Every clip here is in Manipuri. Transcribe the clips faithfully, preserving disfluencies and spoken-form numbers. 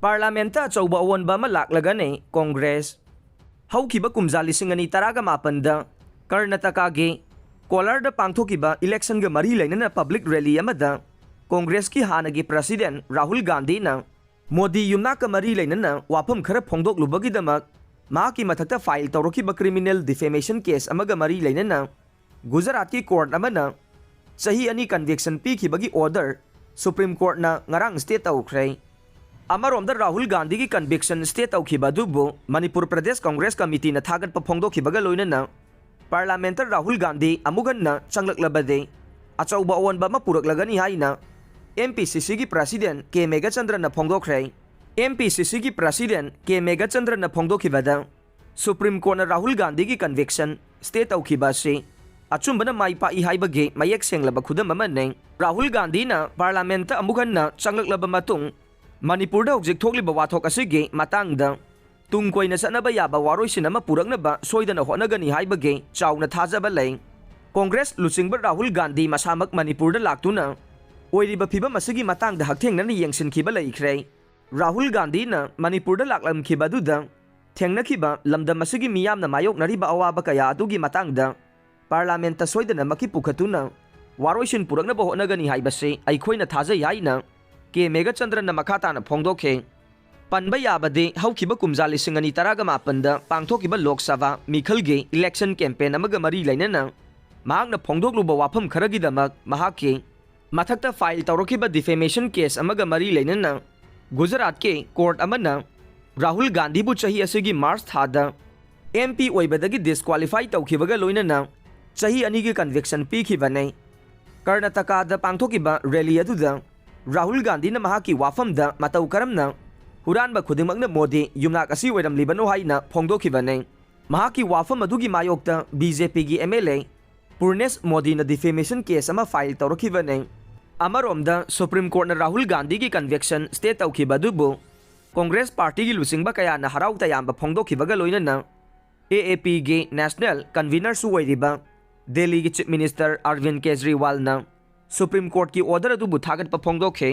ꯄꯥꯔꯂꯥꯃꯦꯟꯠꯇ ꯑꯆꯧꯕ ꯑꯑꯣꯟꯕ ꯑꯃ ꯂꯥꯛꯂꯒꯅꯤ ꯀꯣꯡꯒ꯭ꯔꯦꯁ꯫ ꯍꯧꯈꯤꯕ ꯀꯨꯝꯖꯥ ꯂꯤꯁꯤꯡ ꯑꯅꯤ ꯇꯔꯥꯒ ꯃꯥꯄꯟꯗ ꯀꯔꯅꯥꯇꯀꯥꯒꯤ ꯀꯣꯂꯥꯔꯗ ꯄꯥꯡꯊꯣꯛꯈꯤꯕ ꯏꯂꯦꯛꯁꯟꯒ ꯃꯔꯤ ꯂꯩꯅꯅ ꯄꯕ꯭ꯂꯤꯛ ꯔꯦꯂꯤ ꯑꯃꯗ ꯀꯣꯡꯒ꯭ꯔꯦꯁꯀꯤ ꯍꯥꯟꯅꯒꯤ ꯄ꯭ꯔꯁꯤꯗꯦꯟꯠ ꯔꯥꯍꯨꯜ ꯒꯥꯟꯙꯤꯅ ꯃꯣꯗꯤ ꯌꯨꯝꯅꯥꯛꯀ ꯃꯔꯤ ꯂꯩꯅꯅ ꯋꯥꯐꯝ ꯈꯔ ꯐꯣꯡꯗꯣꯛꯂꯨꯕꯒꯤꯗꯃꯛ ꯃꯍꯥꯛꯀꯤ ꯃꯊꯛꯇ ꯐꯥꯏꯜ ꯇꯧꯔꯛꯈꯤꯕ ꯀ꯭ꯔꯤꯃꯤꯅꯦꯜ ꯗꯤꯐꯦꯃꯦꯁꯟ ꯀꯦꯁ ꯑꯃꯒ ꯃꯔꯤ ꯂꯩꯅꯅ ꯒꯨꯖꯔꯥꯠꯀꯤ ꯀꯣꯔꯠ ꯑꯃꯅ ꯆꯍꯤ ꯑꯅꯤ ꯀꯟꯚꯤꯛꯁꯟ ꯄꯤꯈꯤꯕꯒꯤ ꯑꯣꯔꯗꯔ ꯁꯨꯄ꯭ꯔꯤꯝ ꯀꯣꯔꯠꯅ ꯉꯔꯥꯡ ꯁ꯭ꯇꯦ ꯇꯧꯈ꯭ꯔꯦ꯫ ꯑꯃꯔꯣꯝꯗ ꯔꯥꯍꯨꯜ ꯒꯥꯟꯙꯤꯒꯤ ꯀꯟꯚꯤꯛꯁꯟ ꯁ꯭ꯇꯦ ꯇꯧꯈꯤꯕ ꯑꯗꯨꯕꯨ ꯃꯅꯤꯄꯨꯔ ꯄ꯭ꯔꯗꯦꯁ ꯀꯣꯡꯒ꯭ꯔꯦꯁ ꯀꯃꯤꯇꯤꯅ ꯊꯥꯒꯠꯄ ꯐꯣꯡꯗꯣꯛꯈꯤꯕꯒ ꯂꯣꯏꯅꯅ ꯄꯥꯔꯂꯥꯃꯦꯟꯠꯇ ꯔꯥꯍꯨꯜ ꯒꯥꯟꯙꯤ ꯑꯃꯨꯛ ꯍꯟꯅ ꯆꯪꯂꯛꯂꯕꯗꯤ ꯑꯆꯧꯕ ꯑꯑꯣꯟꯕ ꯑꯃ ꯄꯨꯔꯛꯂꯒꯅꯤ ꯍꯥꯏꯅ ꯑꯦꯝ ꯄꯤ ꯁꯤ ꯁꯤꯒꯤ ꯄ꯭ꯔꯁꯤꯗꯦꯟꯠ ꯀꯦ ꯃꯦꯘꯆꯟꯗ꯭ꯔꯅ ꯐꯣꯡꯗꯣꯛꯈ꯭ꯔꯦ꯫ ꯑꯦꯝ ꯄꯤ ꯁꯤ ꯁꯤꯒꯤ ꯄ꯭ꯔꯁꯤꯗꯦꯟꯠ ꯀꯦ ꯃꯦꯘꯆꯟꯗ꯭ꯔꯅ ꯐꯣꯡꯗꯣꯛꯈꯤꯕꯗ ꯁꯨꯄ꯭ꯔꯤꯝ ꯀꯣꯔꯠꯅ ꯔꯥꯍꯨꯜ ꯒꯥꯟꯙꯤꯒꯤ ꯀꯟꯚꯤꯛꯁꯟ ꯁ꯭ꯇꯦ ꯇꯧꯈꯤꯕ ꯑꯁꯤ ꯑꯆꯨꯝꯕꯅ ꯃꯥꯏ ꯄꯥꯛꯏ ꯍꯥꯏꯕꯒꯤ ꯃꯌꯦꯛ ꯁꯦꯡꯂꯕ ꯈꯨꯗꯝ ꯑꯃꯅꯤ꯫ ꯔꯥꯍꯨꯜ ꯒꯥꯟꯙꯤꯅ ꯄꯥꯔꯂꯥꯃꯦꯟꯠꯇ ꯑꯃꯨꯛ ꯍꯟꯅ ꯆꯪꯂꯛꯂꯕ ꯃꯇꯨꯡ ꯃꯅꯤꯄꯨꯔꯗ ꯍꯧꯖꯤꯛ ꯊꯣꯛꯂꯤꯕ ꯋꯥꯊꯣꯛ ꯑꯁꯤꯒꯤ ꯃꯇꯥꯡꯗ ꯇꯨꯡ ꯀꯣꯏꯅ ꯆꯠꯅꯕ ꯌꯥꯕ ꯋꯥꯔꯣꯏꯁꯤꯟ ꯑꯃ ꯄꯨꯔꯛꯅꯕ ꯁꯣꯏꯗꯅ ꯍꯣꯠꯅꯒꯅꯤ ꯍꯥꯏꯕꯒꯤ ꯆꯥꯎꯅ ꯊꯥꯖꯕ ꯂꯩ꯫ ꯀꯣꯡꯒ꯭ꯔꯦꯁ ꯂꯨꯆꯤꯡꯕ ꯔꯥꯍꯨꯜ ꯒꯥꯟꯙꯤ ꯃꯁꯥꯃꯛ ꯃꯅꯤꯄꯨꯔꯗ ꯂꯥꯛꯇꯨꯅ ꯑꯣꯏꯔꯤꯕ ꯐꯤꯕꯝ ꯑꯁꯤꯒꯤ ꯃꯇꯥꯡꯗ ꯍꯛꯊꯦꯡꯅꯅ ꯌꯦꯡꯁꯤꯟꯈꯤꯕ ꯂꯩꯈ꯭ꯔꯦ꯫ ꯔꯥꯍꯨꯜ ꯒꯥꯟꯙꯤꯅ ꯃꯅꯤꯄꯨꯔꯗ ꯂꯥꯛꯂꯝꯈꯤꯕ ꯑꯗꯨꯗ ꯊꯦꯡꯅꯈꯤꯕ ꯂꯝꯗꯝ ꯑꯁꯤꯒꯤ ꯃꯤꯌꯥꯝꯅ ꯃꯥꯌꯣꯛꯅꯔꯤꯕ ꯑꯋꯥꯕ ꯀꯌꯥ ꯑꯗꯨꯒꯤ ꯃꯇꯥꯡꯗ ꯄꯥꯔꯂꯥꯃꯦꯟꯠꯇ ꯁꯣꯏꯗꯅꯃꯛꯀꯤ ꯄꯨꯈꯠꯇꯨꯅ ꯋꯥꯔꯣꯏꯁꯤꯟ ꯄꯨꯔꯛꯅꯕ ꯍꯣꯠꯅꯒꯅꯤ ꯍꯥꯏꯕꯁꯤ ꯑꯩꯈꯣꯏꯅ ꯊꯥꯖꯩ ꯍꯥꯏꯅ ꯀꯦ ꯃꯦꯘꯆꯟꯗ꯭ꯔꯅ ꯃꯈꯥ ꯇꯥꯅ ꯐꯣꯡꯗꯣꯛꯈꯤ꯫ ꯄꯟꯕ ꯌꯥꯕꯗꯤ ꯍꯧꯈꯤꯕ ꯀꯨꯝꯖꯥ ꯂꯤꯁꯤꯡ ꯑꯅꯤ ꯇꯔꯥꯒ ꯃꯥꯄꯟꯗ ꯄꯥꯡꯊꯣꯛꯈꯤꯕ ꯂꯣꯛ ꯁꯚꯥ ꯃꯤꯈꯜꯒꯤ ꯏꯂꯦꯛꯁꯟ ꯀꯦꯝꯄꯦꯟ ꯑꯃꯒ ꯃꯔꯤ ꯂꯩꯅꯅ ꯃꯍꯥꯛꯅ ꯐꯣꯡꯗꯣꯛꯂꯨꯕ ꯋꯥꯐꯝ ꯈꯔꯒꯤꯗꯃꯛ ꯃꯍꯥꯛꯀꯤ ꯃꯊꯛꯇ ꯐꯥꯏꯜ ꯇꯧꯔꯛꯈꯤꯕ ꯗꯤꯐꯦꯃꯦꯁꯟ ꯀꯦꯁ ꯑꯃꯒ ꯃꯔꯤ ꯂꯩꯅꯅ ꯒꯨꯖꯔꯥꯠꯀꯤ ꯀꯣꯔꯠ ꯑꯃꯅ ꯔꯥꯍꯨꯜ ꯒꯥꯟꯙꯤꯕꯨ ꯆꯍꯤ ꯑꯁꯤꯒꯤ ꯃꯥꯔꯆ ꯊꯥꯗ ꯑꯦꯝ ꯄꯤ ꯑꯣꯏꯕꯗꯒꯤ ꯗꯤꯁꯀ꯭ꯋꯥꯂꯤꯐꯥꯏ ꯇꯧꯈꯤꯕꯒ ꯂꯣꯏꯅꯅ ꯆꯍꯤ ꯑꯅꯤꯒꯤ ꯀꯟꯚꯤꯛꯁꯟ ꯄꯤꯈꯤꯕꯅꯤ꯫ ꯀꯔꯅꯥꯇꯀꯥꯗ ꯄꯥꯡꯊꯣꯛꯈꯤꯕ ꯔꯦꯂꯤ ꯑꯗꯨꯗ ꯔꯥꯍꯨꯜ ꯒꯥꯟꯙꯤꯅ ꯃꯍꯥꯛꯀꯤ ꯋꯥꯐꯝꯗ ꯃꯇꯧ ꯀꯔꯝꯅ ꯍꯨꯔꯥꯟꯕ ꯈꯨꯗꯤꯡꯃꯛꯅ ꯃꯣꯗꯤ ꯌꯨꯝꯅꯥꯛ ꯑꯁꯤ ꯑꯣꯏꯔꯝꯂꯤꯕꯅꯣ ꯍꯥꯏꯅ ꯐꯣꯡꯗꯣꯛꯈꯤꯕꯅꯤ꯫ ꯃꯍꯥꯛꯀꯤ ꯋꯥꯐꯝ ꯑꯗꯨꯒꯤ ꯃꯥꯌꯣꯛꯇ ꯕꯤ ꯖꯦ ꯄꯤꯒꯤ ꯑꯦꯝ ꯑꯦꯜ ꯑꯦ ꯄꯨꯔꯅꯦꯁ ꯃꯣꯗꯤꯅ ꯗꯤꯐꯦꯃꯦꯁꯟ ꯀꯦꯁ ꯑꯃ ꯐꯥꯏꯜ ꯇꯧꯔꯛꯈꯤꯕꯅꯤ꯫ ꯑꯃꯔꯣꯝꯗ ꯁꯨꯄ꯭ꯔꯤꯝ ꯀꯣꯔꯠꯅ ꯔꯥꯍꯨꯜ ꯒꯥꯟꯙꯤꯒꯤ ꯀꯟꯚꯤꯛꯁꯟ ꯁ꯭ꯇꯦ ꯇꯧꯈꯤꯕ ꯑꯗꯨꯕꯨ ꯀꯣꯡꯒ꯭ꯔꯦꯁ ꯄꯥꯔꯇꯤꯒꯤ ꯂꯨꯆꯤꯡꯕ ꯀꯌꯥꯅ ꯍꯔꯥꯎ ꯇꯌꯥꯝꯕ ꯐꯣꯡꯗꯣꯛꯈꯤꯕꯒ ꯂꯣꯏꯅꯅ ꯑꯦ ꯑꯦ ꯄꯤꯒꯤ ꯅꯦꯁꯅꯦꯜ ꯀꯟꯚꯤꯅꯔꯁꯨ ꯑꯣꯏꯔꯤꯕ ꯗꯦꯜꯂꯤꯒꯤ ꯆꯤꯐ ꯃꯤꯅꯤꯁꯇꯔ ꯑꯔꯕꯤꯟ ꯀꯦꯖꯔꯤꯋꯥꯜꯅ ꯁꯨꯄ꯭ꯔꯤꯝ ꯀꯣꯔꯠꯀꯤ ꯑꯣꯔꯗꯔ ꯑꯗꯨꯕꯨ ꯊꯥꯒꯠꯄ ꯐꯣꯡꯗꯣꯛꯈꯤ꯫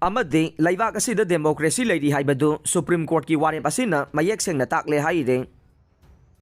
ꯑꯃꯗꯤ ꯂꯩꯕꯥꯛ ꯑꯁꯤꯗ democracy ꯂꯩꯔꯤ ꯍꯥꯏꯕꯗꯨ Supreme Courtꯀꯤ ꯋꯥꯔꯦꯞ ꯑꯁꯤꯅ ꯃꯌꯦꯛ ꯁꯦꯡꯅ ꯇꯥꯛꯂꯦ ꯍꯥꯏꯔꯤ꯫